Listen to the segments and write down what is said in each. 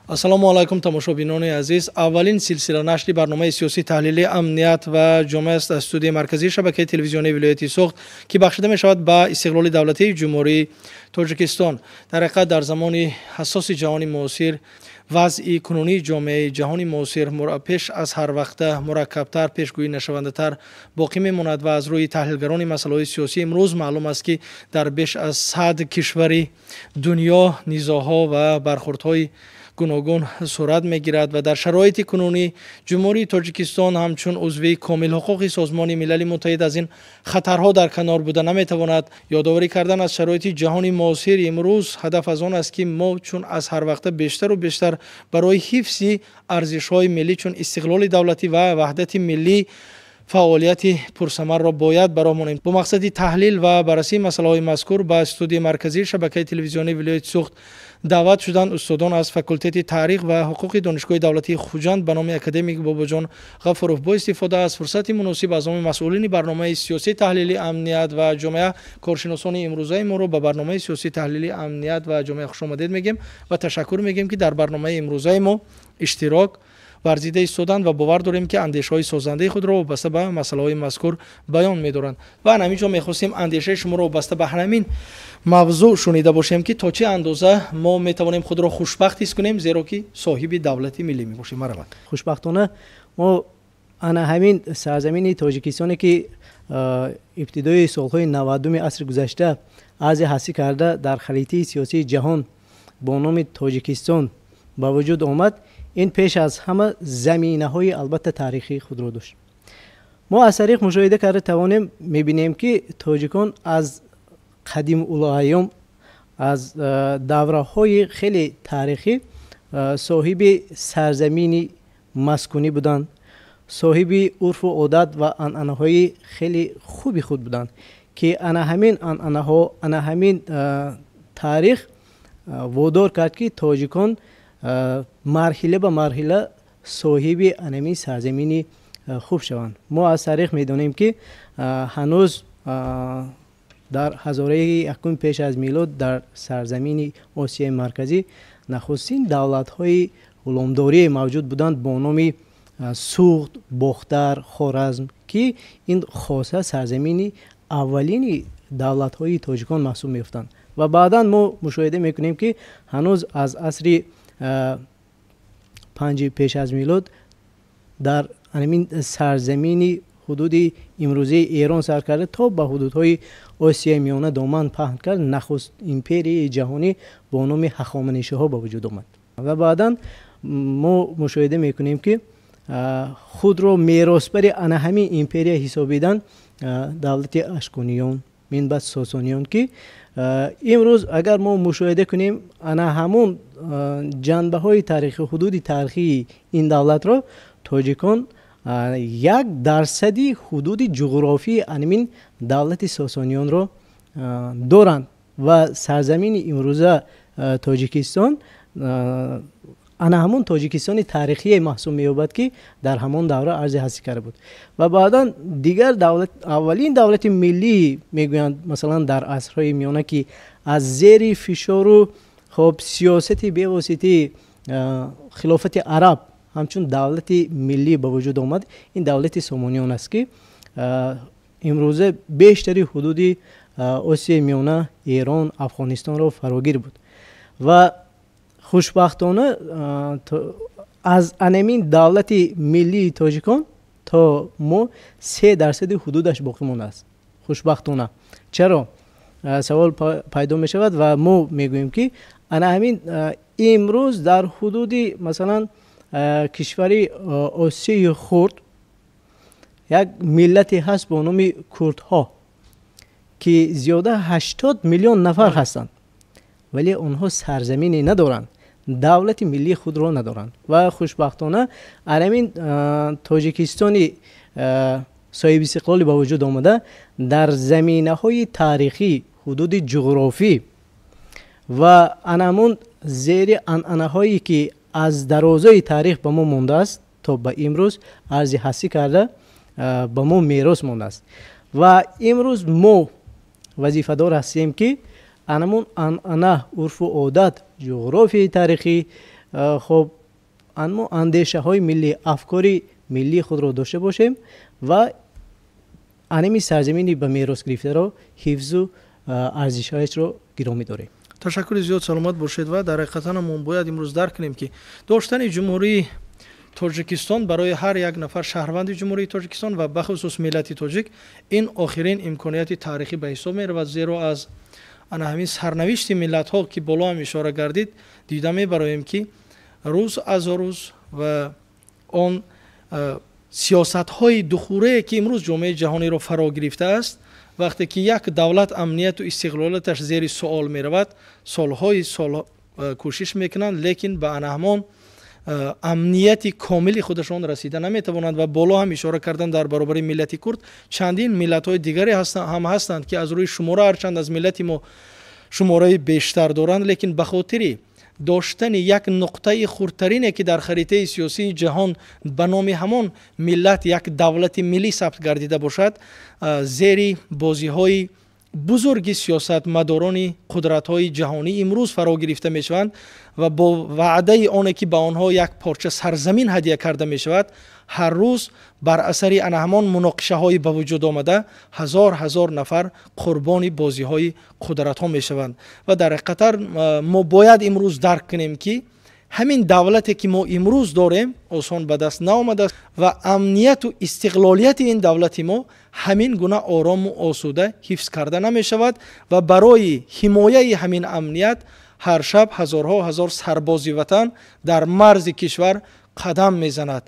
Ассалому алайкум, тамошобинони азиз. Аввалин силсила нашри барномаи сиёсӣ таҳлили амният ва ҷомеа аст аз студияи марказии шабакаи телевизионии вилояти Суғд, ки бахшида мешавад ба истиқлоли давлатии Ҷумҳурии Тоҷикистон. Дар ҳақиқат, дар замони ҳассоси ҷаҳони муосир, вазъи кунунии ҷомеаи ҷаҳони муосир пеш аз ҳар вақта мураккабтар, пешгӯӣ нашавандатар боқӣ мемонад ва аз рӯи таҳлилгарони масъалаҳои сиёсӣ имрӯз маълум аст, ки дар беш аз 100 кишвари дунё низоъҳо ва бархурдҳои гуногун сурат мегирад ва дар шароити кунунӣ Ҷумҳурии Тоҷикистон ҳамчун узви комилҳуқуқи Созмони Милали Муттаҳид аз ин хатарҳо дар канор буда наметавонад. Ёдоварӣ кардан аз шароити ҷаҳони муосир имрӯз ҳадаф аз он аст, ки мо чун аз ҳар вақта бештару бештар барои ҳифзи арзишҳои миллӣ, чун истиқлоли давлатӣ ва ваҳдати миллӣ, фаъолияти пурсамарро бояд ба роҳ монем. Бо мақсади таҳлил ва баррасии масъалаҳои мазкур ба студияи марказии шабакаи телевизионии вилояти Суғд даъват шуданд устодон аз факултети таърих ва ҳуқуқи Донишгоҳи давлатии Хуҷанд ба номи академик Бобоҷон Ғафуров. Бо истифода аз фурсати муносиб аз номи масъулини барномаи сиёсӣ таҳлили амният ва ҷомеа коршиносони имрӯзаи моро ба барномаи сиёсӣ таҳлили амният ва ҷомеа хушомадед мегӯем ва ташаккур мегӯем, ки дар барномаи имрӯзаи мо иштирок варзида истоданд ва бовар дорем, ки андешаҳои созандаи худро вобаста ба масъалаҳои мазкур баён медоранд. Ва ҳамин ҷо мехостем андешаи шуморо вобаста ба ҳамин мавзӯъ шунида бошем, ки то чӣ андоза мо метавонем худро хушбахт ҳис кунем, зеро ки соҳиби давлати миллӣ мебошем. Марҳамат. Хушбахтона, мо ана ҳамин сарзамини Тоҷикистоне, ки ибтидои солҳои 90-уми асри гузашта арзи ҳастӣ карда, дар харитаи сиёсии ҷаҳон бо номи Тоҷикистон ба вуҷуд омад, ин пеш аз ҳама заминаҳои албатта таърихии худро дошт. Мо аз таърих мушоҳида карда тавонем, мебинем, ки тоҷикон аз қадимулайём, аз давраҳои хеле таърихӣ соҳиби сарзамини маскунӣ буданд, соҳиби урфу одат ва анъанаҳои хеле хуби худ буданд, ки ана ҳамин анъанаҳо, ана ҳамин таърих водор кард, ки тоҷикон марҳила ба марҳила соҳиби анамин сарзамини хуб шаванд. Мо аз таърих медонем, ки ҳанӯз дар ҳазораи якум пеш аз милод дар сарзамини Осиёи Марказӣ нахустин давлатҳои ғуломдорие мавҷуд буданд бо номи Суғд, Бохтар, Хоразм, ки ин хоса сарзамини аввалини давлатҳои тоҷикон маҳсуб меёфтанд. Ва баъдан мо мушоҳида мекунем, ки ҳанӯз аз асри 5-и пеш аз милод дар ҳамин сарзамини ҳудуди имрӯзаи Эрон сар карда то ба ҳудудҳои Осиёи Миёна доман паҳн кард, нахуст империяи ҷаҳонӣ бо номи Ҳахоманишиҳо ба вуҷуд омад. Ва баъдан мо мушоҳида мекунем, ки худро меросбари ана ҳамин империя ҳисобидан давлати Ашкониён, минбаъд Сосониён, ки имрӯз агар мо мушоҳида кунем ана ҳамон ҷанбаҳои таърихӣ, ҳудуди таърихии ин давлатро, тоҷикон 1% ҳудуди ҷуғрофии анамин давлати Сосониёнро доранд ва сарзамини имрӯза Тоҷикистон ана ҳамон Тоҷикистони таърихие маҳсуб меёбад, ки дар ҳамон давра арзи ҳастӣ карда буд. Ва баъдан дигар давлат, аввалин давлати миллӣ мегӯянд, масалан, дар асрҳои миёна, ки аз зери фишору хоб сиёсати бевоситаи хилофати араб ҳамчун давлати миллӣ ба вуҷуд омад, ин давлати Сомониён аст, ки имрӯза бештари ҳудуди Осиёи Миёна, Эрон, Афғонистонро фарогир буд. Ва хушбахтона, аз анамин давлати миллии тоҷикон то мо 3% ҳудудаш боқӣ мондааст, хушбахтона. Чаро, савол пайдо мешавад ва мо мегӯем, ки ана ҳамин имрӯз дар ҳудуди, масалан, кишвари Осиёи Хурд як миллате ҳаст бо номи курдҳо, ки зиёда 80 миллион нафар ҳастанд, вале онҳо сарзамине надоранд, давлати миллии худро надоранд. Ва хушбахтона, анамин Тоҷикистони соҳибистиқлолӣ ба вуҷуд омада дар заминаҳои таърихӣ, ҳудуди ҷуғрофӣ ва анамон зери анъанаҳое, ки аз дарозои таърих ба мо мондааст, то ба имрӯз арзи ҳастӣ карда, ба мо мерос мондааст. Ва имрӯз мо вазифадор ҳастем, ки анамон анъана, урфу одат, ҷуғрофияи таърихӣ хоб мо андешаҳои миллӣ, афкори миллии худро дошта бошем ва аними сарзамини ба мерос гирифтаро ҳифзу арзишҳояшро гиромӣ дорем. Ташаккури зиёд, саломат бошед. Ва дар ҳақиқатан мо бояд имрӯз дарк кунем, ки доштани Ҷумҳурии Тоҷикистон барои ҳар як нафар шаҳрванди Ҷумҳурии Тоҷикистон ва бахусус миллати тоҷик ин охирин имконияти таърихӣ ба ҳисоб меравад, зеро аз ана ҳамин сарнавишти миллатҳо, ки боло ҳам ишора гардид, дида мебароем, ки рӯз аз рӯз ва он сиёсатҳои духурае, ки имрӯз ҷомеаи ҷаҳониро фаро гирифтааст, вақте ки як давлат амнияту истиқлолияташ зери суол меравад, солҳои сол кӯшиш мекунанд, лекин ба ана ҳамон амнияти комили худашон расида наметавонанд. Ва боло ҳам ишора кардан, дар баробари миллати курд чандин миллатҳои дигаре ҳам ҳастанд, ки аз рӯи шумора ҳарчанд аз миллати мо шумораи бештар доранд, лекин ба хотири доштани як нуқтаи хурдтарине, ки дар харитаи сиёсии ҷаҳон ба номи ҳамон миллат як давлати миллӣ сабт гардида бошад, зери бозиҳои бузурги сиёсатмадорони қудратҳои ҷаҳонӣ имрӯз фаро гирифта мешаванд ва бо ваъдаи оне, ки ба онҳо як порча сарзамин ҳадя карда мешавад, ҳар рӯз бар асари ана ҳамон муноқишаҳои ба вуҷуд омада ҳазор ҳазор нафар қурбони бозиҳои қудратҳо мешаванд. Ва дар ҳақиқатан мо бояд имрӯз дарк кунем, ки ҳамин давлате, ки мо имрӯз дорем, осон ба даст наомадааст ва амнияту истиқлолияти ин давлати мо ҳамин гуна орому осуда ҳифз карда намешавад ва барои ҳимояи ҳамин амният ҳар шаб ҳазорҳо ҳазор сарбози ватан дар марзи кишвар қадам мезанад.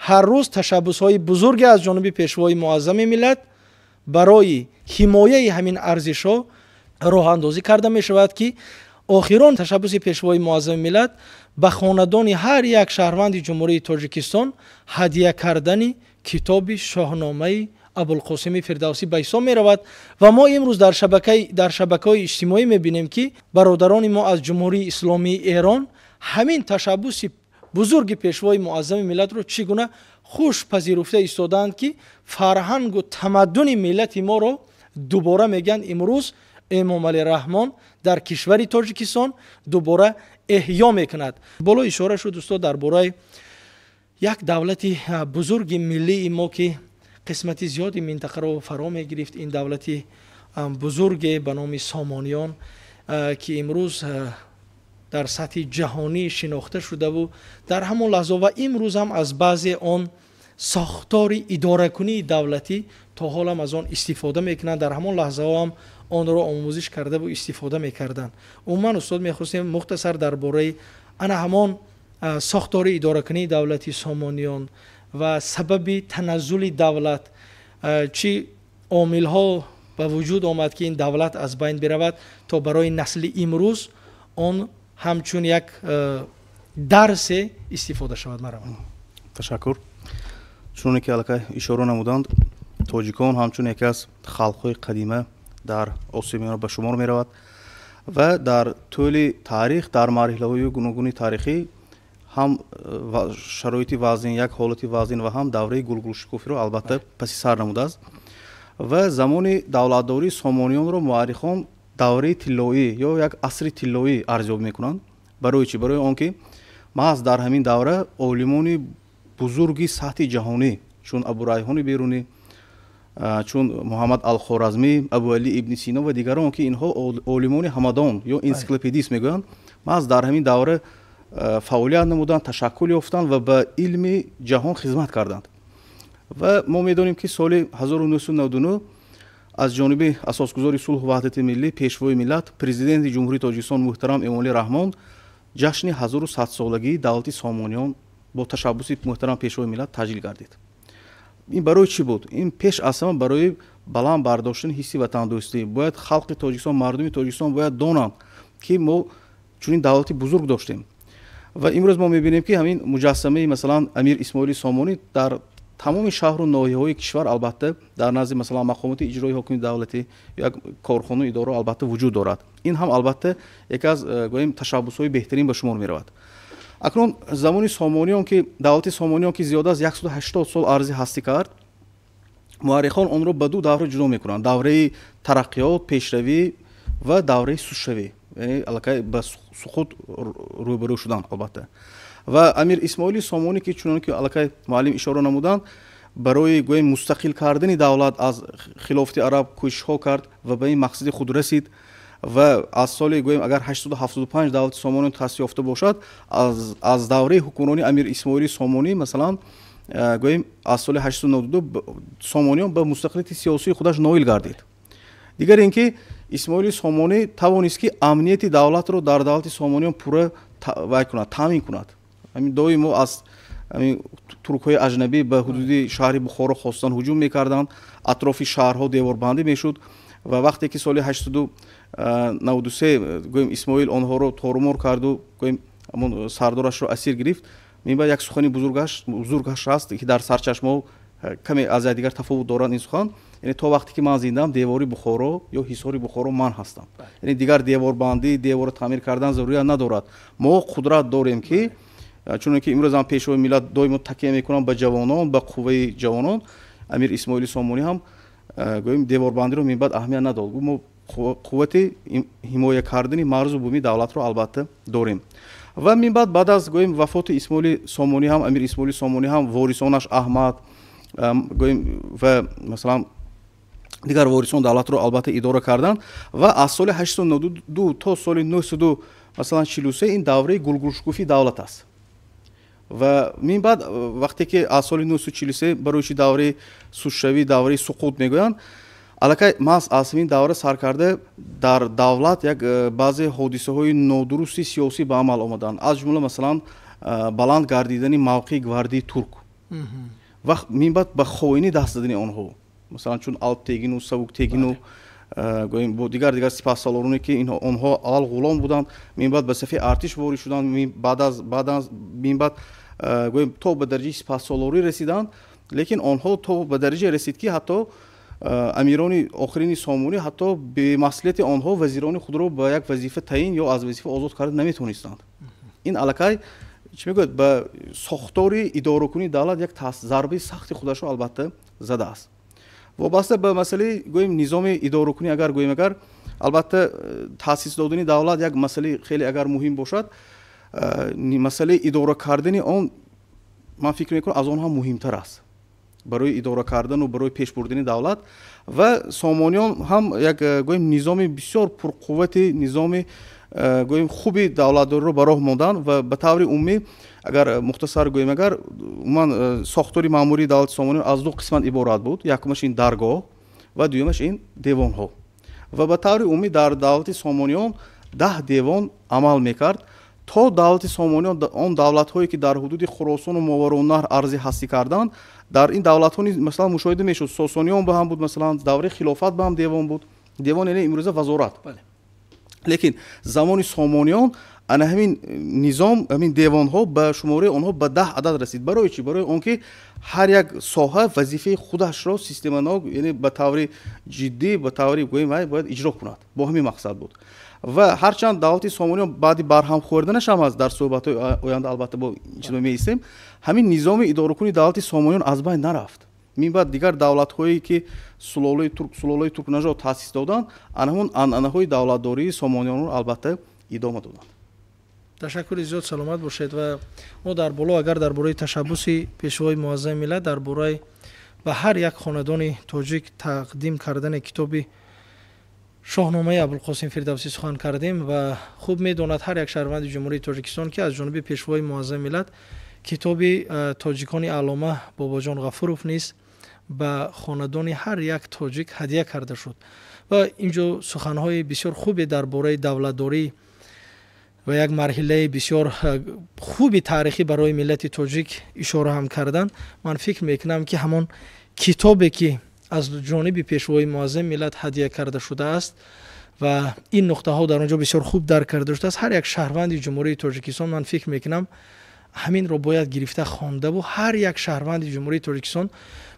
Ҳар рӯз ташаббусҳои бузурге аз ҷониби Пешвои Муаззами миллат барои ҳимояи ҳамин арзишҳо роҳандозӣ карда мешавад, ки охирон ташаббуси Пешвои Муаззами миллат ба хонадони ҳар як шаҳрванди Ҷумҳурии Тоҷикистон ҳадя кардани китоби Шоҳномаи Абулқосими Фирдавсӣ ба ҳисоб меравад. Ва мо имрӯз дар шабакаҳои иҷтимоӣ мебинем, ки бародарони мо аз Ҷумҳурии Исломии Эрон ҳамин ташаббуси бузурги Пешвои Муаззами миллатро чӣ гуна хуш пазируфта истодаанд, ки фарҳангу тамаддуни миллати моро дубора мегӯянд имрӯз Эмомалӣ Раҳмон дар кишвари Тоҷикистон дубора эҳё мекунад. Боло ишора шуд, устод, дар бораи як давлати бузурги миллии мо, ки қисмати зиёди минтақаро фаро мегирифт, ин давлати бузурге ба номи Сомониён, ки имрӯз дар сатҳи ҷаҳонӣ шинохта шудаву дар ҳамон лаҳза ва имрӯз ҳам аз баъзе он сохтори идоракунии давлатӣ то ҳолам аз он истифода мекунанд, дар ҳамон лаҳзаҳо ҳам онро омӯзиш кардаву истифода мекарданд. Умуман, устод, мехостем мухтасар дар бораи ана ҳамон сохтори идоракунии давлати Сомониён ва сабаби таназзули давлат, чӣ омилҳо ба вуҷуд омад, ки ин давлат аз байн биравад, то барои насли имрӯз он ҳамчун як дарсе истифода шавад. Марамад. Ташаккур. Чуноне ки аллакай ишора намуданд, тоҷикон ҳамчун яке аз халқҳои қадима дар Осиёи Миёна ба шумор меравад ва дар тӯли таърих дар марҳилаҳои гуногуни таърихӣ ҳам шароити вазнин, як ҳолати вазнин ва ҳам давраи гулгулшукуфиро албатта паси сар намудааст. Ва замони давлатдории Сомониёнро муаррихон давраи тиллоӣ ё як асри тиллоӣ арзёбӣ мекунанд. Барои чӣ? Барои он ки маҳз дар ҳамин давра олимони бузурги сатҳи ҷаҳонӣ, чун Абурайҳони Берунӣ, чун Муҳаммад Алхоразмӣ, Абуалӣ ибни Сино ва дигарон, ки инҳо олимони ҳамадон ё энсиклопедист мегӯянд, маҳз дар ҳамин давра фаъолият намуданд, ташаккул ёфтанд ва ба илми ҷаҳон хизмат карданд. Ва мо медонем, ки соли 1999 аз ҷониби асосгузори сулҳу ваҳдати миллӣ, Пешвои миллат, Президенти Ҷумҳурии Тоҷикистон муҳтарам Эмомалӣ Раҳмон ҷашни 1100-солагии давлати Сомониён бо ташаббуси муҳтарам Пешвои миллат таҷлил гардид. Ин барои чӣ буд? Ин пеш аз ҳама барои баланд бардоштани ҳисси ватандӯстӣ. Бояд халқи Тоҷикистон, мардуми Тоҷикистон бояд донанд, ки мо чунин давлати бузург доштем. Ва имрӯз мо мебинем, ки ҳамин муҷассамаи, масалан, Амир Исмоили Сомонӣ дар тамоми шаҳру ноҳияҳои кишвар, албатта, дар назди, масалан, мақомоти иҷроии ҳокими давлатӣ, як корхону идора албатта вуҷуд дорад. Ин ҳам албатта яке аз, гӯем, ташаббусҳои беҳтарин ба шумор меравад. Акнун замони Сомониён, ки давлати Сомониён, ки зиёда аз 180 сол арзи ҳастӣ кард, муаррихон онро ба ду давра ҷудо мекунанд: давраи тараққиёт, пешравӣ ва давраи сустшавӣ. Яъне аллакай ба суқут рӯбарӯ шуданд, албатта. Ва Амир Исмоили Сомонӣ, ки чунон ки аллакай муаллим ишора намуданд, барои гӯем мустақил кардани давлат аз хилофати араб кӯшишҳо кард ва ба ин мақсади худ расид. Ва аз соли гӯем агар 875 давлати Сомониён таъсис ёфта бошад, аз давраи ҳукмронии Амир Исмоили Сомонӣ, масалан, гӯем аз соли 892 Сомониён ба мустақилияти сиёсии худаш ноил гардид. Дигар ин ки Исмоили Сомонӣ тавонист, ки амнияти давлатро дар давлати Сомониён пурра вай кунад, таъмин кунад. Ҳамин доимо аз ҳамин туркҳои аҷнабӣ ба ҳудуди шаҳри Бухоро хостан ҳуҷум мекарданд, атрофи шаҳрҳо деворбандӣ мешуд. Ва вақте ки соли 893 гӯем Исмоил онҳоро торумор карду, гӯем, ҳамон сардорашро асир гирифт, минбаъд як сухани бузургаш ҳаст, ки дар сарчашмаҳо каме аз якдигар тафовут доранд ин сухан, яъне то вақте ки ман зиндаам, девори Бухоро ё ҳисори Бухоро ман ҳастам, яъне дигар деворбандӣ, деворро таъмир кардан зарурият надорад, мо қудрат дорем, ки чуне ки имрӯз ҳам Пешвои миллат доимо такя мекунанд ба ҷавонон, ба қувваи ҷавонон. Амир Исмоили Сомонӣ ҳам гӯем деворбандиро минбаъд аҳамият надод, гуфт: мо қуввати ҳимоя кардани марзу буми давлатро албатта дорем. Ва минбаъд, баъд аз гӯем вафоти Исмоили Сомонӣ ҳам, Амир Исмоили Сомонӣ ҳам, ворисонаш Аҳмад гӯем ва масалан дигар ворисон давлатро албатта идора карданд. Ва аз соли 892 то соли 900 масалан 43 ин давраи гулгулшукуфии давлат аст. Ва минбаъд, вақте ки аз соли 943, барои чи давраи сустшавӣ, давраи суқут мегӯянд, аллакай маҳз аз ҳамин давра сар карда дар давлат як баъзе ҳодисаҳои нодурусти сиёсӣ ба амал омаданд, аз ҷумла масалан баланд гардидани мавқеи гвардии турк ва минбаъд ба хоинӣ даст задани онҳо, масалан чун Алптегину, Сабуктегину, гӯем бо дигар сипаҳсалороне, ки онҳо аввал ғулом буданд, минбаъд ба сафи артиш ворид шуданд, баъд минбаъд гӯем то ба дараҷаи сипаҳсолорӣ расиданд. Лекин онҳо то ба дараҷае расид, ки ҳатто амирони охирини Сомонӣ ҳатто бемаслиҳати онҳо вазирони худро ба як вазифа таъин ё аз вазифа озод карда наметавонистанд. Ин аллакай чӣ мегӯяд, ба сохтори идоракунии давлат як зарбаи сахти худашро албатта задааст. Вобаста ба масъалаи гӯем низоми идоракунӣ агар гӯем, агар албатта таъсис додани давлат як масъалаи хеле агар муҳим бошад, масъалаи идора кардани он, ман фикр мекунам, аз он ҳам муҳимтар аст барои идора кардану барои пеш бурдани давлат. Ва Сомониён ҳам як гӯем низоми бисёр пурқуввати, низоми гӯем хуби давлатдориро ба роҳ монданд. Ва ба таври умумӣ агар мухтасар гӯем, агар умуман сохтори маъмурии давлати Сомониён аз ду қисмат иборат буд: якумаш ин даргоҳ ва дуюмаш ин девонҳо. Ва ба таври умумӣ дар давлати Сомониён 10 девон амал мекард. То давлати Сомониён он давлатҳое, ки дар ҳудуди Хуросону Мовароуннаҳр арзи ҳастӣ карданд, дар ин давлатҳо низ масалан мушоҳида мешуд. Сосониён ба ҳам буд, масалан давраи хилофат ба ҳам девон буд, девон яъне имрӯза вазорат. Лекин замони Сомониён ана ҳамин низом, ҳамин девонҳо ба шумораи онҳо ба 10 адад расид. Барои чӣ? Барои он ки ҳар як соҳа вазифаи худашро системанок, яъне ба таври ҷиддӣ, ба таври гӯем вай бояд иҷро кунад, бо ҳамин мақсад буд. Ва ҳарчанд давлати Сомониён баъди барҳам хӯрданаш ҳам аст, дар суҳбатҳои оянда албатта бо ин чизо меистем, ҳамин низоми идоракунии давлати Сомониён аз байн нарафт. Минбаъд дигар давлатҳое, ки сулолаи туркнажод таъсис доданд, ана ҳамон анъанаҳои давлатдории Сомониёнро албатта идома доданд. Ташаккури зиёд, саломат бошед. Ва мо дар боло агар дар бораи ташаббуси Пешвои муаззами миллат дар бораи ба ҳар як хонадони тоҷик тақдим кардани китоби Шоҳномаи Абулқосим Фирдавсӣ сухан кардем, ва хуб медонад ҳар як шаҳрванди Ҷумҳурии Тоҷикистон, ки аз ҷониби Пешвои муаззами миллат китоби тоҷикони аллома Бобоҷон Ғафуров низ ба хонадони ҳар як тоҷик ҳадия карда шуд. Ва инҷо суханҳои бисёр хубе дар бораи давлатдорӣ ва як марҳилаи бисёр хуби таърихӣ барои миллати тоҷик ишора ҳам карданд. Ман фикр мекунам, ки ҳамон китобе, ки аз ҷониби Пешвои муаззами миллат ҳадия карда шудааст ва ин нуқтаҳо дар он ҷо бисёр хуб дарк карда шудааст, ҳар як шаҳрванди Ҷумҳурии Тоҷикистон, ман фикр мекунам, ҳаминро бояд гирифта хондаву ҳар як шаҳрванди Ҷумҳурии Тоҷикистон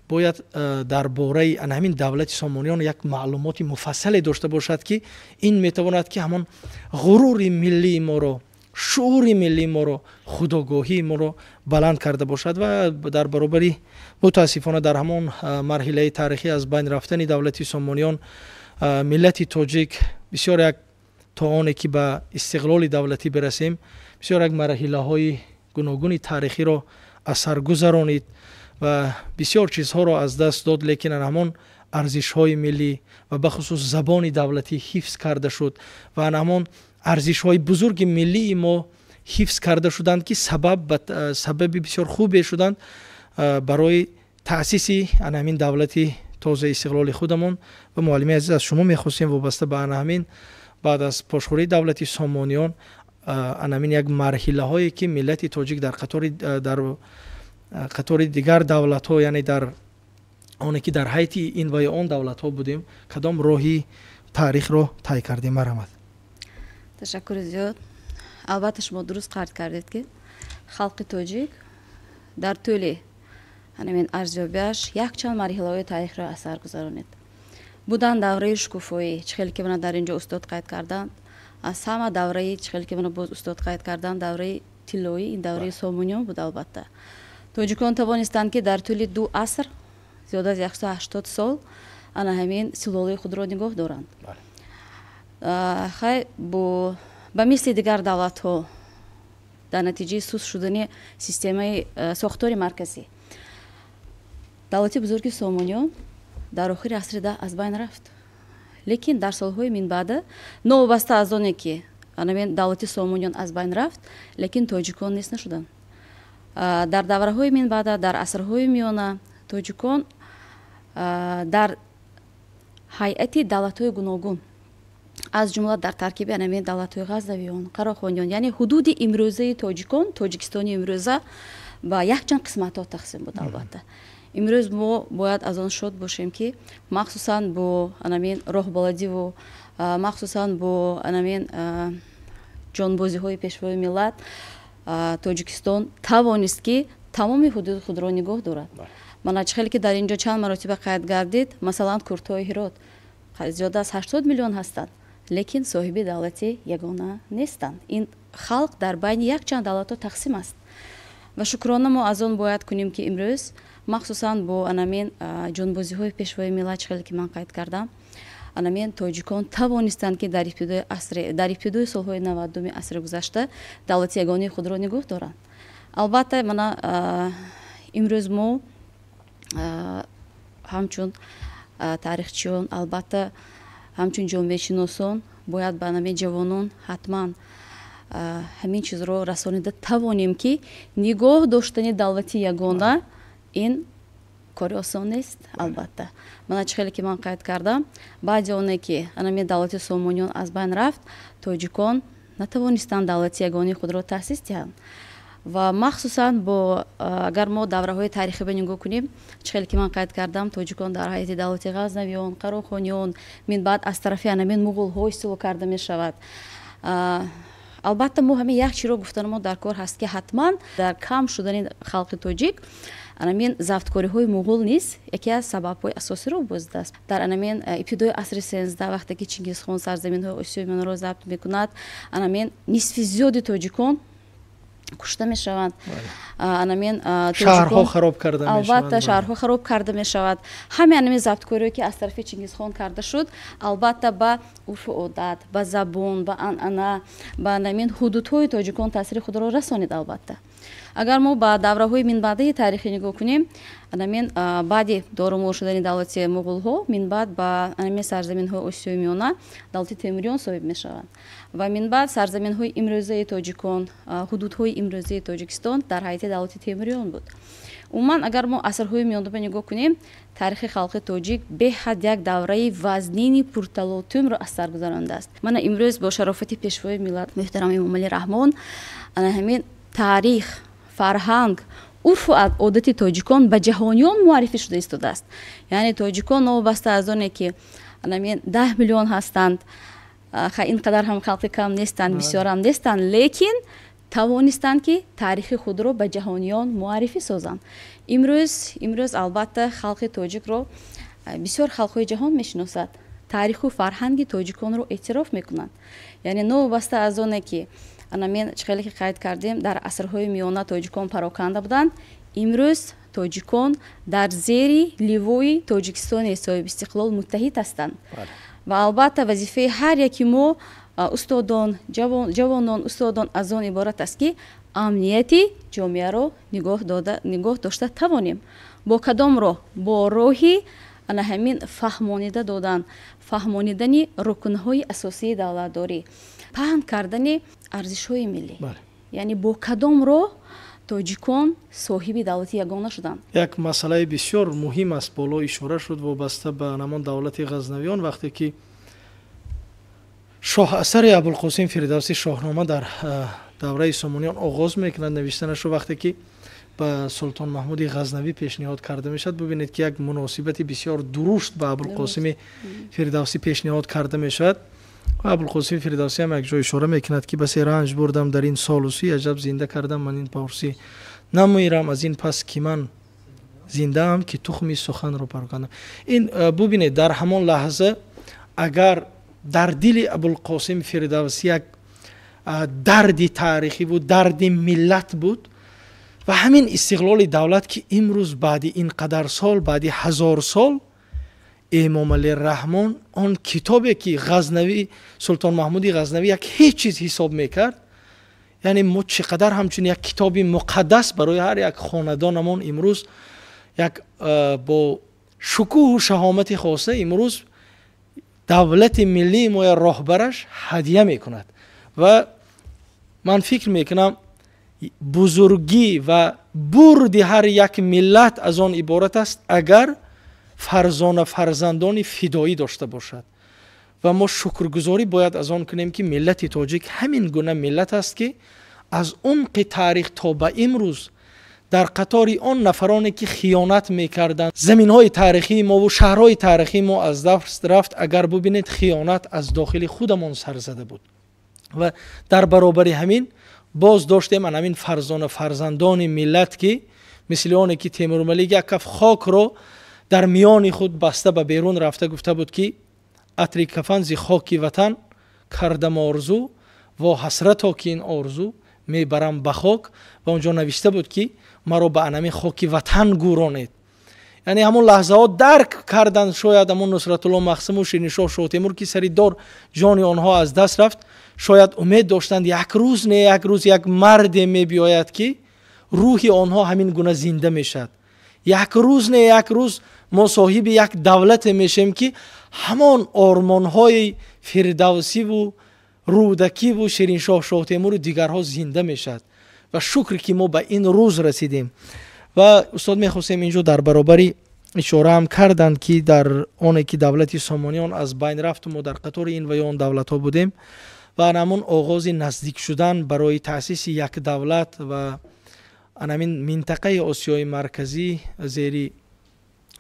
бояд дар бораи ана ҳамин давлати Сомониён як маълумоти муфассале дошта бошад, ки ин метавонад, ки ҳамон ғурури миллии моро, шуури миллии моро, худогоҳии моро баланд карда бошад. Ва дар баробари мутаассифона дар ҳамон марҳилаи таърихӣ аз байн рафтани давлати Сомониён миллати тоҷик бисёр як то оне ки ба истиқлоли давлатӣ бирасем, бисёр як марҳилаҳои гуногуни таърихиро аз сар гузаронид ва бисёр чизҳоро аз даст дод, лекин ан ҳамон арзишҳои миллӣ ва бахусус забони давлатӣ ҳифз карда шуд ва ан ҳамон арзишҳои бузурги миллии мо ҳифз карда шуданд, ки сабаби бисёр хубе шуданд барои таъсиси ана ҳамин давлати тозаи истиқлоли худамон. Ва муаллими азиз, аз шумо мехостем вобаста ба ана ҳамин баъд аз пошхӯрии давлати Сомониён ана ҳамин як марҳилаҳое ки миллати тоҷик дар қатори дигар давлатҳо, яъне дар оне ки дар ҳайати ин ва ё он давлатҳо будем, кадом роҳи таърихро тай кардем? Марҳамат. Ташаккури зиёд. Албатта, шумо дуруст қайд кардед, ки халқи тоҷик дар тӯли ҳамин арзёбиаш якчанд марҳилаҳои таърихро аз сар гузаронид. Буданд давраи шукуфоӣ, чӣ хеле ки мана дар ин ҷо устод қайд карданд, аз ҳама давраи, чӣ хеле ки мана боз устод қайд карданд, давраи тиллоӣ ин давраи Сомониён буд. Албатта, тоҷикон тавонистанд, ки дар тӯли 2 аср, зиёда аз 180 сол, ана ҳамин силолаи худро нигоҳ доранд. Хай, бо ба мисли дигар давлатҳо дар натиҷаи суст шудани системаи сохтори марказӣ давлати бузурги Сомониён дар охири асри 10 аз байн рафт. Лекин дар солҳои минбаъда, новобаста аз оне ки анамин давлати Сомониён аз байн рафт, лекин тоҷикон нест нашуданд. Дар давраҳои минбаъда, дар асрҳои миёна, тоҷикон дар ҳайати давлатҳои гуногун, аз ҷумла дар таркиби анамин давлатҳои Ғазнавиён, Қарохониён, яъне ҳудуди имрӯзаи тоҷикон, Тоҷикистони имрӯза ба якчанд қисматҳо тақсим буд. Албатта, имрӯз мо бояд аз он шод бошем, ки махсусан бо анамин роҳбаладиву махсусан бо анамин ҷонбозиҳои пешвои миллат Тоҷикистон тавонист, ки тамоми ҳудуди худро нигоҳ дорад. Мана, чӣ хеле ки дар ин ҷо чанд маротиба қайд гардид, масалан, курдҳои Ҳирот зиёда аз 80 миллион ҳастанд, лекин соҳиби давлати ягона нестанд. Ин халқ дар байни якчанд давлатҳо тақсим аст. Ва шукрона мо аз он бояд кунем, ки имрӯз махсусан бо анамин ҷонбозиҳои пешвои миллат, чӣ хеле ки ман қайд кардам, анамин тоҷикон тавонистанд, ки дар ибтидои асри, дар ибтидои солҳои 90-уми асри гузашта давлати ягонаи худро нигоҳ доранд. Албатта, мана имрӯз мо ҳамчун таърихчиён, албатта, ҳамчун ҷомеашиносон бояд ба анамин ҷавонон ҳатман ҳамин чизро расонида тавонем, ки нигоҳ доштани давлати ягона ин кори осон нест. Албатта, мана, чӣ хеле ки ман қайд кардам, баъди оне ки анамин давлати Сомониён аз байн рафт, тоҷикон натавонистанд давлати ягонаи худро таъсис диҳанд. Ва махсусан бо агар мо давраҳои таърихиро нигоҳ кунем, чӣ хеле ки ман қайд кардам, тоҷикон дар ҳайати давлати Ғазнавиён, Қарохониён, минбаъд аз тарафи анамин муғулҳо истило карда мешавад. Албатта, мо ҳамин як чиро гуфтанамо дар кор ҳаст, ки ҳатман дар кам шудани халқи тоҷик анамин зафткориҳои муғул низ яке аз сабабҳои асосиро бозидааст. Дар анамин ибтидои асри 13, вақте ки Чингизхон сарзаминҳои Осиёи Миёнаро забт мекунад, анамин нисфи зиёди тоҷикон кушта мешаванд. Анамин шаҳрҳо хароб карда. Албатта, шаҳрҳо хароб карда мешавад. Ҳамин анамин забткориҳое ки аз тарафи Чингизхон карда шуд, албатта, ба урфу одат, ба забон, ба анъана, ба анамин ҳудудҳои тоҷикон таъсири худро расонид. Албатта, агар мо ба давраҳои минбаъдаи таърихӣ нигоҳ кунем, анамин баъди дорумор шудани давлати муғулҳо, минбаъд ба анамин сарзаминҳои Осиёи Миёна давлати Темуриён соҳиб мешаванд ва минбаъд сарзаминҳои имрӯзаи тоҷикон, ҳудудҳои имрӯзаи Тоҷикистон дар ҳайати давлати Темуриён буд. Умуман, агар мо асрҳои миёнаро нигоҳ кунем, таърихи халқи тоҷик беҳад як давраи вазнини пурталотумро аз сар гузарондааст. Мана, имрӯз бо шарофати пешвои миллат муҳтарам Эмомалӣ Раҳмон ана ҳамин таърих, фарҳанг, урфу одати тоҷикон ба ҷаҳониён муаррифӣ шуда истодааст. Яъне тоҷикон, новобаста аз оне ки анамин 10 миллион ҳастанд, ин қадар ҳам халқи кам нестанд, бисёрам нестанд, лекин тавонистанд, ки таърихи худро ба ҷаҳониён муаррифӣ созанд. Имрӯз, албатта, халқи тоҷикро бисёр халқҳои ҷаҳон мешиносад, таъриху фарҳанги тоҷиконро эътироф мекунанд. Яъне новобаста аз оне ки анамин, чӣ хеле ки қайд кардем, дар асрҳои миёна тоҷикон пароканда буданд, имрӯз тоҷикон дар зери ливои Тоҷикистони соҳибистиқлол муттаҳид ҳастанд. Ва албатта, вазифаи ҳар яки мо устодон, ҷавонон, устодон аз он иборат аст, ки амнияти ҷомеаро нигоҳ дошта тавонем. Бо кадом роҳ? Бо роҳи ана ҳамин фаҳмонида додан, фаҳмонидани рукнҳои асосии давлатдорӣ, паҳн кардани арзишҳои миллӣ. Яъне бо кадом роҳ тоҷикон соҳиби давлати ягона шуданд? Як масъалаи бисёр муҳим аст, боло ишора шуд, вобаста ба ҳамон давлати Ғазнавиён. Вақте ки шоҳасари Абулқосим Фирдавсӣ Шоҳнома дар давраи Сомониён оғоз мекунад навиштанашро, вақте ки ба Султон Маҳмуди Ғазнавӣ пешниҳод карда мешавад, бубинед ки як муносибати бисёр дурушт ба Абулқосими Фирдавсӣ пешниҳод карда мешавад. Ва Абулқосими Фирдавсӣ ҳам як ҷо ишора мекунад, ки басе ранҷ бурдам дар ин солусӣ, аҷаб зинда кардам ман ин порсӣ, намемирам аз ин пас ки ман зиндаам, ки тухми суханро парокандам. Ин бубинед, дар ҳамон лаҳза агар дар дили Абулқосим Фирдавсӣ як дарди таърихӣ буд, дарди миллат буд ва ҳамин истиқлоли давлат, ки имрӯз баъди ин қадар сол, баъди 1000 сол, Эмомалӣ Раҳмон он китобе ки Ғазнавӣ, Султон Маҳмуди Ғазнавӣ як ҳеҷ чиз ҳисоб мекард, яъне мо чӣ қадар ҳамчун як китоби муқаддас барои ҳар як хонадонамон имрӯз як бо шукӯҳу шаҳомати хоса имрӯз давлати миллии мо роҳбараш ҳадия мекунад. Ва ман фикр мекунам, бузургӣ ва бурди ҳар як миллат аз он иборат аст, агар фарзона фарзандони фидоӣ дошта бошад. Ва мо шукргузорӣ бояд аз он кунем, ки миллати тоҷик ҳамин гуна миллат аст, ки аз умқи таърих то ба имрӯз дар қатори он нафароне ки хиёнат мекарданд, заминҳои таърихии мову шаҳрҳои таърихии мо аз даст рафт. Агар бубинед, хиёнат аз дохили худамон сар зада буд ва дар баробари ҳамин боз доштем ан ҳамин фарзона фарзандони миллат, ки мисли оне ки Темурмалик як каф хокро дар миёни худ баста ба берун рафта гуфта буд, ки атри кафан зи хоки ватан кардам орзу, во ҳасрато ки ин орзу мебарам ба хок. Ва онҷо навишта буд, ки маро ба анами хоки ватан гӯронед. Яъне ҳамон лаҳзаҳо дарк карданд, шояд ҳамон Нусратулло Махсуму Шириншоҳ Шоҳтемур, ки сари дор ҷони онҳо аз даст рафт, шояд умед доштанд, як рӯз не як рӯз як марде мебиёяд, ки рӯҳи онҳо ҳамин гуна зинда мешавад, як рӯз не як рӯз мо соҳиби як давлате мешем, ки ҳамон ормонҳои Фирдавсиву Рӯдакиву Шириншоҳ Шоҳтемуру дигарҳо зинда мешавад. Ва шукр, ки мо ба ин рӯз расидем. Ва устод, мехостем инҷо дар баробари ишораам карданд, ки дар оне ки давлати Сомониён аз байн рафту мо дар қатори ин ва ё он давлатҳо будем ва ҳамон оғози наздик шудан барои таъсиси як давлат ва анамин минтақаи Осиёи Марказӣ зери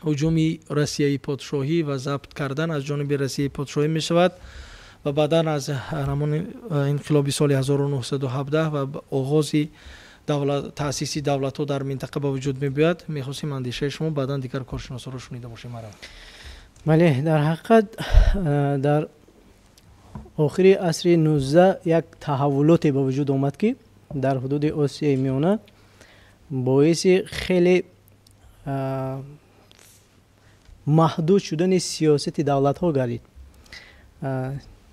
ҳуҷуми Россияи подшоҳӣ ва забт кардан аз ҷониби Россияи подшоҳӣ мешавад ва баъдан аз ҳамон инқилоби соли 1917 ва оғози таъсиси давлатҳо дар минтақа ба вуҷуд мебиёяд. Мехостем андешаи шумо, баъдан дигар коршиносоро шунида бошем. Мара. Бале, дар ҳақиқат дар охири асри 19 як таҳаввулоте ба вуҷуд омад, ки дар ҳудуди Осиёи Миёна боиси хеле маҳдуд шудани сиёсати давлатҳо гардид.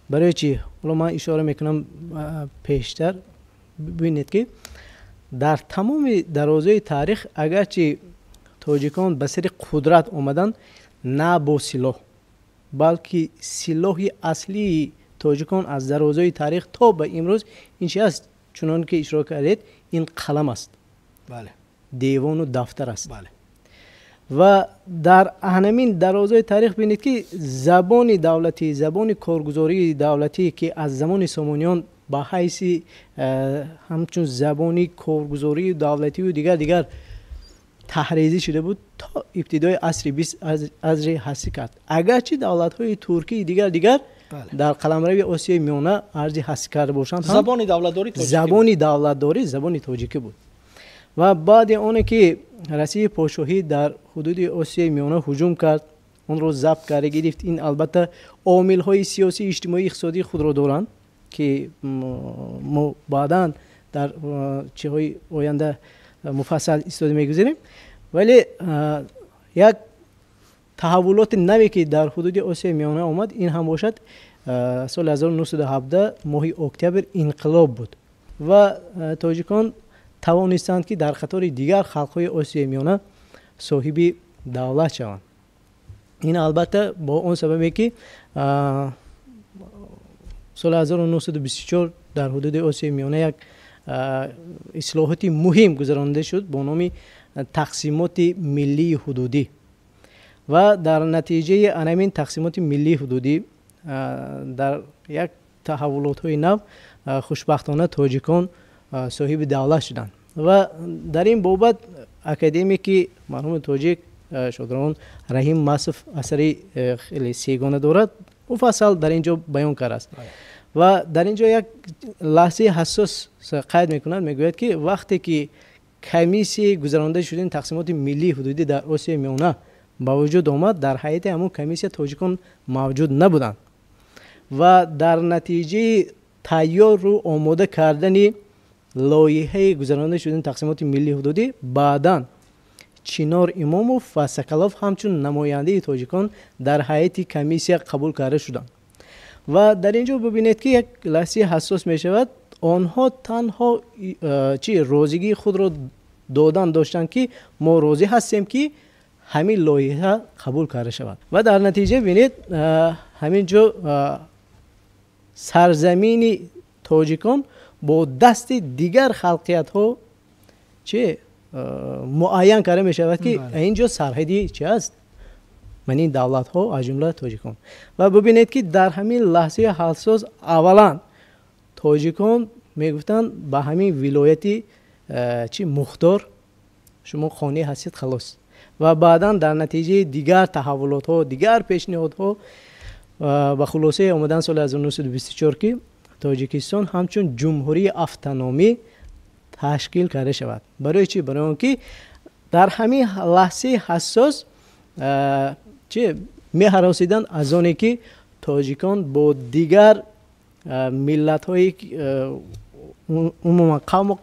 Барои чӣ? Ҳоло ман ишора мекунам пештар. Бибинед, ки дар тамоми дарозаи таърих агарчи тоҷикон ба сари қудрат омаданд на бо силоҳ, балки силоҳи аслии тоҷикон аз дарозаи таърих то ба имрӯз ин чи аст? Чунон ки ишора кардед, ин қалам аст, девону дафтар аст. Ва дар ҳамин дарозаи таърих бинед, ки забони давлатӣ, забони коргузории давлатӣ, ки аз замони Сомониён ба ҳайси ҳамчун забони коргузории давлатию дигар дигар таҳризӣ шуда буд, то ибтидои асри бист азри ҳастӣ кард. Агарчи давлатҳои туркии дигар дигар дар қаламрави Осиёи Миёна арзи ҳастӣ карда бошанд, забони давлатдорӣ, забони давлатдорӣ забони тоҷикӣ буд. Ва баъди оне ки Россияи подшоҳӣ дар ҳудуди Осиёи Миёна ҳуҷум кард, онро забт карда гирифт, ин албатта омилҳои сиёсӣ, иҷтимоӣ, иқтисодии худро доранд, ки мо баъдан дар чиҳои оянда муфассал истода мегузарем. Вале як таҳаввулоти наве ки дар ҳудуди Осиёи Миёна омад, ин ҳам бошад соли 1917 моҳи октябр инқилоб буд ва тоҷикон тавонистанд, ки дар қатори дигар халқҳои Осиёи Миёна соҳиби давлат шаванд. Ин албатта бо он сабабе, ки соли 1924 дар ҳудуди Осиёи Миёна як ислоҳоти муҳим гузаронида шуд бо номи тақсимоти миллии ҳудудӣ ва дар натиҷаи анамин тақсимоти миллии ҳудудӣ дар як таҳаввулотҳои нав хушбахтона тоҷикон соҳиби давлат шуданд. Ва дар ин бобат академики марҳуми тоҷик шодравон Раҳим Масов асари хеле сегона дорад, муфассал дар ин ҷо баён кардааст ва дар ин ҷо як лаҳзаи ҳассос қайд мекунад. Мегӯяд, ки вақте ки комиссияи гузаронида шудани тақсимоти миллии ҳудудӣ дар Осиёи Миёна ба вуҷуд омад, дар ҳайати ҳамун комиссия тоҷикон мавҷуд набуданд ва дар натиҷаи тайёру омода кардани лоиҳаи гузаронида шудани тақсимоти миллии ҳудудӣ баъдан Чинор Имомов ва Сакалов ҳамчун намояндаи тоҷикон дар ҳайати комиссия қабул карда шуданд. Ва дар ин ҷо бибинед, ки як лаҳзаи ҳассос мешавад. Онҳо танҳо чи розигии худро додан доштанд, ки мо розӣ ҳастем, ки ҳамин лоиҳа қабул карда шавад. Ва дар натиҷа бинед, ҳамин ҷо сарзамини тоҷикон бо дасти дигар халқиятҳо чи муайян карда мешавад, ки ин ҷо сарҳади чи аст, ман ин давлатҳо, аз ҷумла тоҷикон. Ва бибинед, ки дар ҳамин лаҳзаи ҳассос аввалан тоҷикон мегуфтанд: ба ҳамин вилояти чи мухтор шумо қонеъ ҳастед, халос. Ва баъдан дар натиҷаи дигар таҳаввулотҳо, дигар пешниҳодҳо ба хулосае омадан соли 1924, ки Тоҷикистон ҳамчун ҷумҳурии автономӣ ташкил карда шавад. Барои чӣ? Барои он ки дар ҳамин лаҳзаи ҳассос чи меҳаросиданд аз оне, ки тоҷикон бо дигар миллатҳои, умуман қавму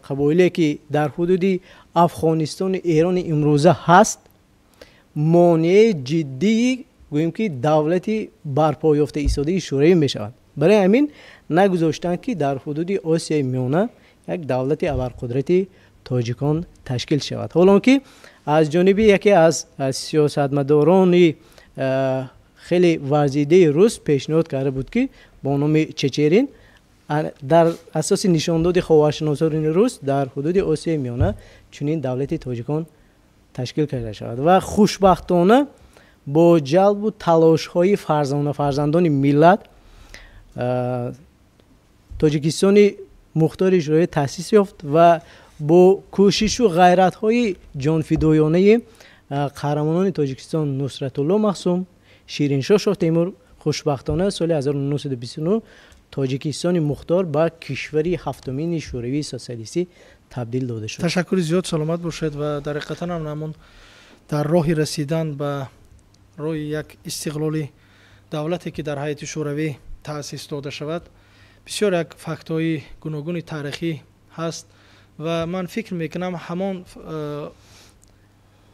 қабоиле, ки дар ҳудуди Афғонистону Эрони имрӯза ҳаст, монеаи ҷиддии, гӯем ки, давлати барпоёфта истодаи Шӯравӣ мешавад. Барои ҳамин нагузоштанд, ки дар ҳудуди Осиёи Миёна як давлати абарқудрати тоҷикон ташкил шавад. Ҳолон ки аз ҷониби яке аз сиёсатмадорони хеле варзидаи рус пешниҳод карда буд, ки бо номи Чечерин, дар асоси нишондоди ховаршиносони рус дар ҳудуди Осиёи Миёна чунин давлати тоҷикон ташкил карда шавад. Ва хушбахтона бо ҷалбу талошҳои фарзона фарзандони миллат Тоҷикистони мухтори Шӯравӣ таъсис ёфт ва бо кӯшишу ғайратҳои ҷонфидоёнаи қаҳрамонони Тоҷикистон Нусратулло Маҳсум, Шириншоҳ Шоҳтемур хушбахтона соли 1929 Тоҷикистони мухтор ба кишвари ҳафтумини Шӯравии Социалистӣ табдил дода шуд. Ташаккури зиёд, саломат бошед. Ва дар ҳақиқатан ҳам ҳамон дар роҳи расидан ба роҳи як истиқлоли давлате, ки дар ҳайати Шӯравӣ таъсис дода шавад, бисёр як фактҳои гуногуни таърихӣ ҳаст. Ва ман фикр мекунам, ҳамон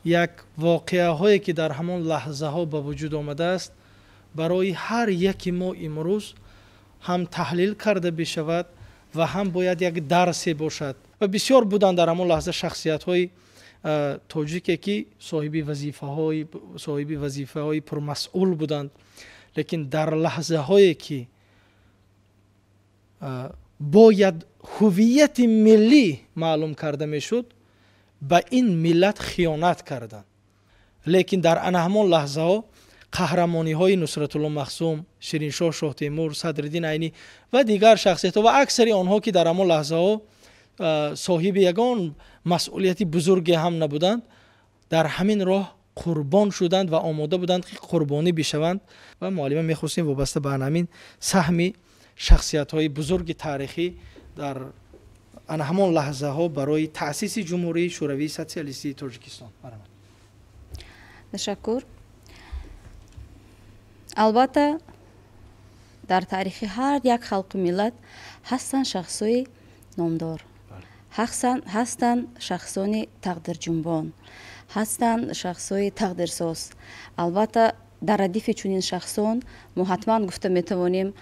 як воқеаҳое, ки дар ҳамон лаҳзаҳо ба вуҷуд омадааст, барои ҳар яки мо имрӯз ҳам таҳлил карда бишавад ва ҳам бояд як дарсе бошад. Ва бисёр буданд дар ҳамон лаҳза шахсиятҳои тоҷике, ки соҳиби вазифаҳои пурмасъул буданд, лекин дар лаҳзаҳое, ки бояд ҳуввияти миллӣ маълум карда мешуд, ба ин миллат хиёнат карданд. Лекин дар ана ҳамон лаҳзаҳо қаҳрамониҳои Нусратулло Махсум, Шириншоҳ Шоҳтемур, Садриддин Айнӣ ва дигар шахсиятҳо ва аксари онҳо, ки дар ҳамон лаҳзаҳо соҳиби ягон масъулияти бузурге ҳам набуданд, дар ҳамин роҳ қурбон шуданд ва омода буданд, ки қурбонӣ бишаванд. Ва муаллима, мехостем вобаста ба ҳамин саҳми шахсиятҳои бузурги таърихӣ дар ана ҳамон лаҳзаҳо барои таъсиси Ҷумҳурии Шӯравии Социалистии Тоҷикистон. Ташаккур. Албатта, дар таърихи ҳар як халқу миллат ҳастанд шахсҳои номдор, ҳастанд шахсони тақдирҷунбон, ҳастанд шахсҳои тақдирсоз, албатта. Дар радифи чунин шахсон мо ҳатман гуфта метавонем,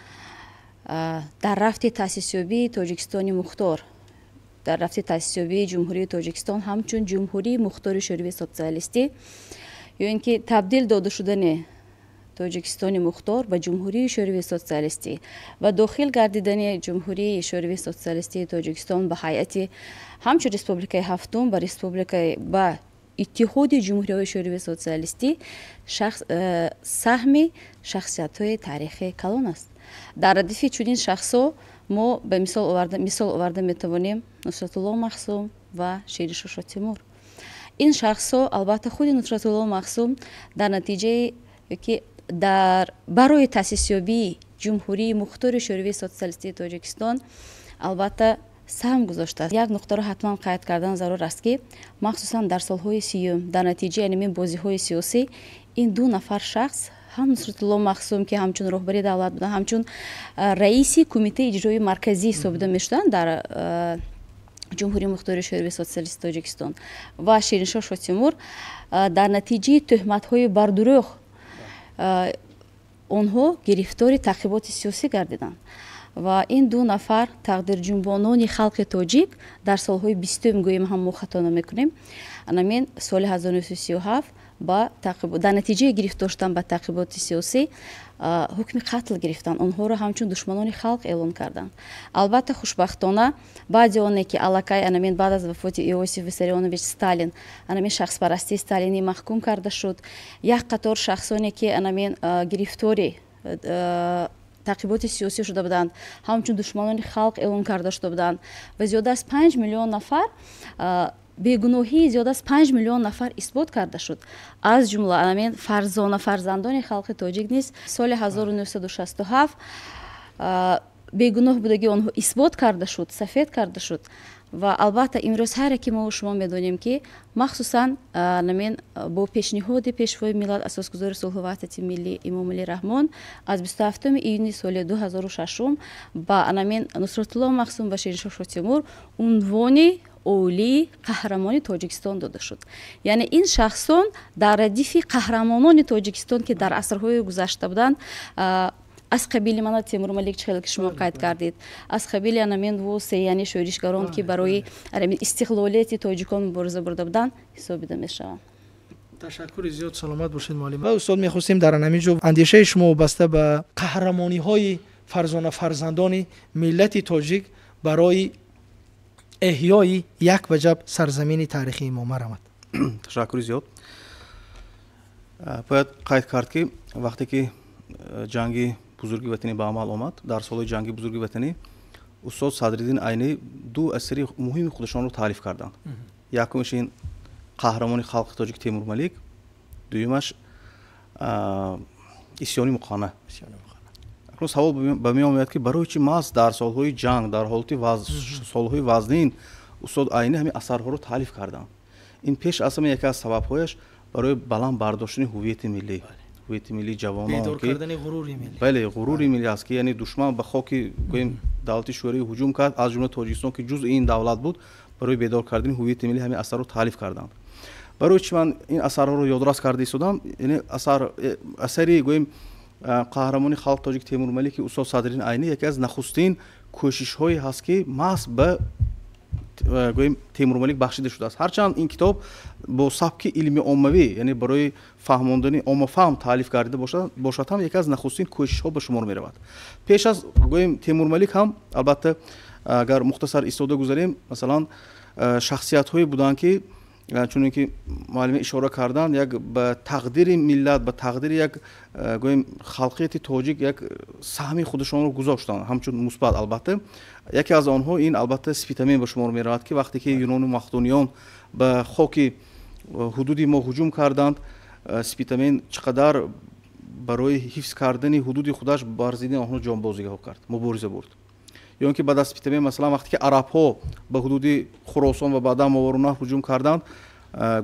дар рафти таъсисёбии Тоҷикистони мухтор, дар рафти таъсисёбии Ҷумҳурии Тоҷикистон ҳамчун Ҷумҳурии Мухтори Шӯравии Социалистӣ ё ин ки табдил дода шудани Тоҷикистони мухтор ба Ҷумҳурии Шӯравии Социалистӣ ва дохил гардидани Ҷумҳурии Шӯравии Социалистии Тоҷикистон ба ҳайати ҳамчун республикаи ҳафтум ба республикаи ба Иттиҳоди Ҷумҳуриҳои Шӯравии Социалистӣ саҳми шахсиятҳои таърихи калон аст. Дар радифи чунин шахсҳо мо ба мисол оварда метавонем Нусратулло Махсум ва Шириншоҳ Шотимур. Ин шахсҳо, албатта, худи Нусратулло Махсум дар натиҷаи ки дар барои таъсисёбии Ҷумҳурии Мухтори Шӯравии Социалистии Тоҷикистон албатта саҳм гузоштааст. Як нуқтаро ҳатман қайд кардан зарур аст, ки махсусан дар солҳои 30-юм дар натиҷаи анамин бозиҳои сиёсӣ ин ду нафар шахс, ҳам Нусратулло Махсум, ки ҳамчун роҳбари давлат буданд, ҳамчун раиси Кумитаи иҷроии марказӣ ҳисобида мешуданд дар Ҷумҳурии Мухтори Шӯравии Социалистии Тоҷикистон, ва Шириншоҳ Шотимур, дар натиҷаи тӯҳматҳои бардурӯғ онҳо гирифтори таъқиботи сиёсӣ гардиданд. Ва ин ду нафар тақдирҷунбонони халқи тоҷик дар солҳои 20-юм, гӯем ҳам мо хато намекунем, анамин соли 1937 дар натиҷаи гирифтор шудан ба таъқиботи сиёсӣ ҳукми қатл гирифтанд, онҳоро ҳамчун душманони халқ эълон карданд. Албатта, хушбахтона, баъди оне ки аллакай анамин баъд аз вафоти Иосиф Виссарионович Сталин анамин шахспарастии сталинӣ маҳкум карда шуд, як қатор шахсоне, ки анамин гирифтори таъқиботи сиёсӣ шуда буданд, ҳамчун душманони халқ эълон карда шуда буданд ва зиёда аз 5 миллион нафар, бегуноҳии зиёда аз 5 миллион нафар исбот карда шуд, аз ҷумла анамин фарзона фарзандони халқи тоҷик низ соли 1967 бегуноҳ будагии онҳо исбот карда шуд, сафед карда шуд. Ва албатта, имрӯз ҳар яке мо шумо медонем, ки махсусан намин бо пешниҳоди Пешвои миллат, Асосгузори сулҳу ваҳдати миллӣ Эмомалӣ Раҳмон аз 27 июни соли 2006 ба анамин Нусратулло Махсум ва Шириншоҳ Шотимур унвони олии Қаҳрамони Тоҷикистон дода шуд. Яъне ин шахсон дар радифи қаҳрамонони Тоҷикистон, ки дар асрҳои гузашта буданд, аз қабили мана Темурмалик, чӣ хеле ки шумо қайд кардед, аз қабили анамин восе, яъне шӯришгарон, ки барои анамин истиқлолияти тоҷикон мубориза бурда буданд, ҳисобида мешаванд. Ташаккури зиёд, саломат бошед, муаллим. Ва устод, мехостем дар анамин ҷо андешаи шумо вобаста ба қаҳрамониҳои фарзона фарзандони миллати тоҷик барои эҳёи як ваҷаб сарзамини таърихии мо марамад. Ташаккури зиёд. Бояд қайд кард, ки вақте ки Ҷанги Бузурги Ватанӣ ба амал омад, дар солҳои Ҷанги Бузурги Ватанӣ устод Садриддин Айнӣ ду асари муҳими худашонро таълиф карданд. Якумаш ин «Қаҳрамони халқи тоҷик Темурмалик», дуюмаш «Исёни муқанна». Акнун савол ба миён меояд, ки барои чӣ маҳз дар солҳои ҷанг, дар ҳолати солҳои вазнин устод Айнӣ ҳамин асарҳоро таълиф карданд? Ин пеш аз ҳама яке аз сабабҳояш барои баланд бардоштани ҳувияти миллӣ, ҳувияти миллии ҷавонон. Бале, ғурури миллӣ аст, ки яъне душман ба хоки, гӯем, давлати Шӯравӣ ҳуҷум кард, аз ҷумла Тоҷикистон, ки ҷузъи ин давлат буд. Барои бедор кардани ҳувияти миллӣ ҳамин асарро таълиф карданд. Барои чӣ ман ин асарҳоро ёдрас карда истодам? Яъне асари, гӯем, «Қаҳрамони халқ тоҷик Темурмалики» устод Садриддин Айнӣ яке аз нахустин кӯшишҳое ҳаст, ки маҳз ба, гӯем, Темурмалик бахшида шудааст. Ҳарчанд ин китоб бо сабки илми оммавӣ, яъне барои фаҳмондани оммафаҳм таълиф гардида бошад ҳам, яке аз нахустин кӯшишҳо ба шумор меравад. Пеш аз, гӯем, Темурмалик ҳам, албатта, агар мухтасар истода гузарем, масалан, шахсиятҳое буданд, ки чуне ки муаллима ишора карданд, як ба тақдири миллат, ба тақдири як, гӯем, халқияти тоҷик як саҳми худашонро гузоштанд ҳамчун мусбат. Албатта, яке аз онҳо ин, албатта, Спитамен ба шумор меравад, ки вақте ки юнону мақдуниён ба хоки ҳудуди мо ҳуҷум карданд, Спитамен чӣ қадар барои ҳифз кардани ҳудуди худаш бар зидди онҳо ҷонбозиҳо кард, мубориза бурд. Ё ин ки баъд аз Спитамен, масалан, вақте ки арабҳо ба ҳудуди Хуросон ва баъдан Мовароуннаҳр ҳуҷум карданд,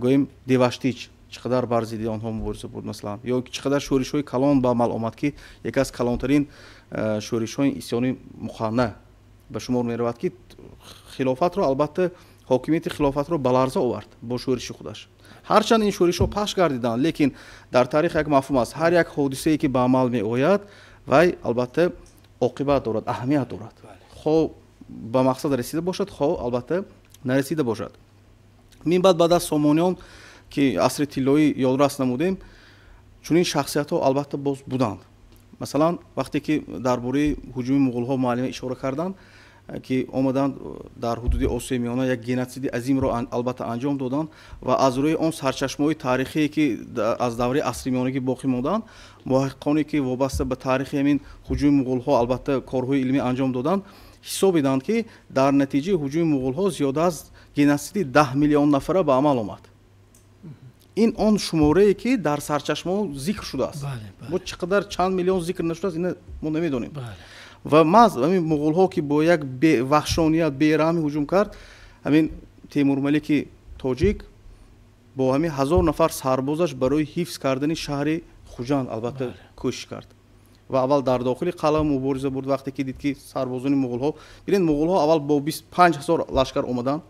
гӯем, Деваштич чӣ қадар бар зидди онҳо мубориза бурд, масалан, ё чӣ қадар шӯришҳои калон ба амал омад, ки яке аз калонтарин шӯришҳои Исёни муқанна ба шумор меравад, ки хилофатро, албатта, ҳокимияти хилофатро ба ларза овард бо шӯриши худаш. Ҳарчанд ин шӯришҳо пахш гардиданд, лекин дар таърих як мафҳум аст: ҳар як ҳодисае ки ба амал меояд, вай албатта оқибат дорад, аҳамият дорад, хо ба мақсад расида бошад, хо албатта нарасида бошад. Мин баъд аз Сомониён, ки асри тиллоӣ ёдрас намудем, чунин шахсиятҳо албатта боз буданд. Масалан, вақте ки дар бораи ҳуҷуми муғулҳо муаллима ишора карданд, ки омаданд дар ҳудуди Осиёи Миёна як геноциди азимро албатта анҷом доданд ва аз рӯи он сарчашмаҳои таърихие, ки аз давраи асри миёнагӣ боқӣ монданд, муҳаққиқоне ки вобаста ба таърихи ҳамин ҳуҷуми муғулҳо албатта корҳои илмӣ анҷом доданд, ҳисобиданд, ки дар натиҷаи ҳуҷуми муғулҳо зиёда аз геноциди 10 миллион нафара ба амал омад. Ин он шуморае, ки дар сарчашмаҳо зикр шудааст. Мо чӣ қадар чанд миллион зикр нашудааст, ина мо намедонем. Ва маҳз ҳамин муғулҳо, ки бо як ваҳшоният, бераҳмӣ ҳуҷум кард, ҳамин Темурмалики тоҷик бо ҳамин 1000 нафар сарбозаш барои ҳифз кардани шаҳри Хуҷанд албатта кӯшиш кард. Ва аввал дар дохили қалъа мубориза бурд. Вақте ки дид, ки сарбозони муғулҳо, бинед, муғулҳо аввал бо 25 000 лашкар омаданд,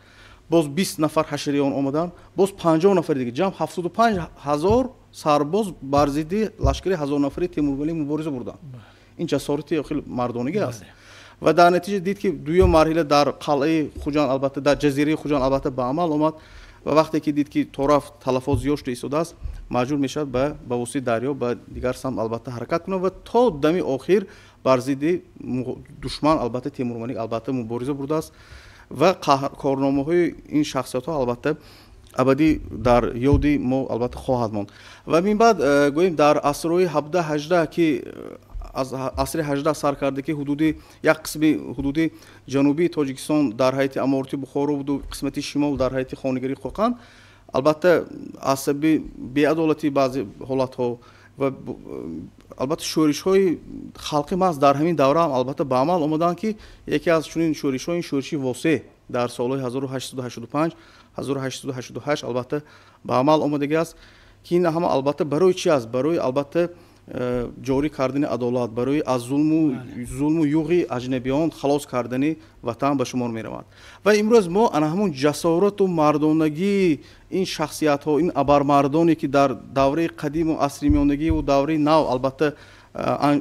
боз 20 нафар ҳашариён омаданд, боз 50 нафари дига, ҷамъ 75 000 сарбоз бар зидди лашкари ҳазорнафари Темурмалик мубориза бурданд. Ин ҷасорати хеле мардонагӣ аст. Ва дар натиҷа дид, ки дуюм марҳила дар қалъаи Хуҷанд, албатта дар ҷазираи Хуҷанд албатта ба амал омад. Ва вақте ки дид, ки торафт талафот зиёд шуда истодааст, маҷбур мешавад ба воситаи дарё ба дигар самт албатта ҳаракат кунад. Ва то дами охир бар зидди душман албатта Темурмалик албатта мубориза бурдааст. Ва корномаҳои ин шахсиятҳо албатта абадӣ дар ёди мо албатта хоҳад монд. Ва мин баъд гӯем, дар асрҳои 17, 18, ки аз асри 18 сар карда, ки ҳудуди як қисми ҳудуди ҷанубии Тоҷикистон дар ҳайати аморати Бухоро буду қисмати шимол дар ҳайати хонигарии Қоқанд, албатта аз сабаби беадолатии баъзе ҳолатҳо ва албатта шӯришҳои халқӣ маҳз дар ҳамин давра ҳам албатта ба амал омаданд, ки яке аз чунин шӯришҳо ин шӯриши Восеъ дар солҳои 1885, 1888 албатта ба амал омадагӣ аст, ки ин ҳама албатта барои чи аст? Барои албатта ҷорӣ кардани адолат, барои аз зулму юғи аҷнабиён халос кардани ватан ба шумор меравад. Ва имрӯз мо ана ҳамун ҷасорату мардонагии ин шахсиятҳо, ин абармардоне, ки дар давраи қадиму асри миёнагиву давраи нав албатта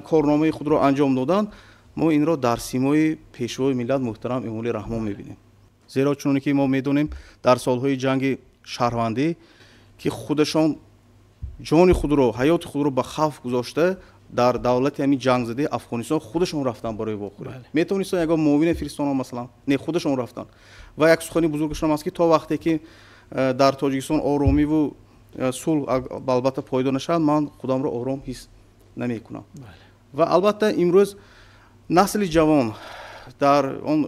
корномаи худро анҷом доданд, мо инро дар симои Пешвои миллат муҳтарам Эмомалӣ Раҳмон мебинем. Зеро чуноне ки мо медонем, дар солҳои ҷанги шаҳрвандӣ, ки худашон ҷони худро, ҳаёти худро ба хавф гузошта, дар давлати ҳамин ҷангзадаи Афғонистон худашон рафтанд барои вохӯрӣ. Метавонистанд ягон муовине фиристонанд масалан, не, худашон рафтанд. Ва як сухани бузургашон аст, ки то вақте ки дар Тоҷикистон оромиву сулҳ албатта пойдор нашавад, ман худамро ором ҳис намекунам. Ва албатта имрӯз насли ҷавон дар он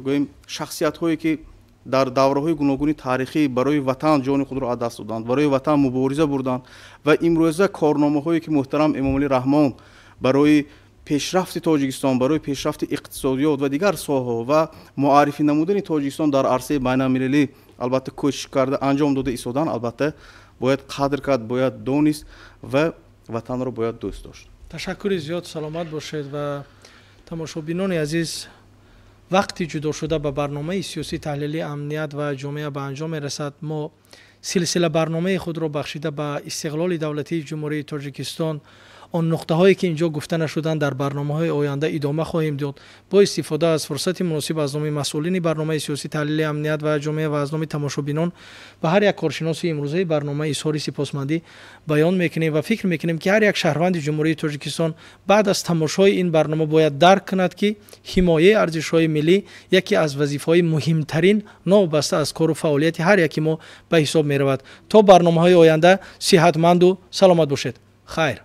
гӯем шахсиятҳое, ки дар давраҳои гуногуни таърихӣ барои ватан ҷони худро аз даст доданд, барои ватан мубориза бурданд ва имрӯза корномаҳое, ки муҳтарам Эмомалӣ Раҳмон барои пешрафти Тоҷикистон, барои пешрафти иқтисодиёт ва дигар соҳаҳо ва муаррифӣ намудани Тоҷикистон дар арсаи байналмилалӣ албатта кӯшиш карда анҷом дода истодан, албатта бояд қадр кард, бояд донист ва ватанро бояд дӯст дошт. Ташаккури зиёд, саломат бошед. Ва тамошобинони азиз, вақти ҷудошуда ба барномаи сиёсӣ таҳлили амният ва ҷомеа ба анҷом мерасад. Мо силсила барномаи худро бахшида ба истиқлоли давлатии Ҷумҳурии Тоҷикистон, он нуқтаҳое, ки инҷо гуфта нашуданд, дар барномаҳои оянда идома хоҳем дод. Бо истифода аз фурсати муносиб, аз номи масъулини барномаи сиёсӣ таҳлили амният ва ҷомеа ва аз номи тамошобинон ба ҳар як коршиноси имрӯзаи барнома изҳори сипосмандӣ баён мекунем ва фикр мекунем, ки ҳар як шаҳрванди Ҷумҳурии Тоҷикистон баъд аз тамошои ин барнома бояд дарк кунад, ки ҳимояи арзишҳои миллӣ яке аз вазифаҳои муҳимтарин новобаста аз кору фаъолияти ҳар яки мо ба ҳисоб меравад. То барномаҳои оянда сиҳатманду саломат бошед. Хайр.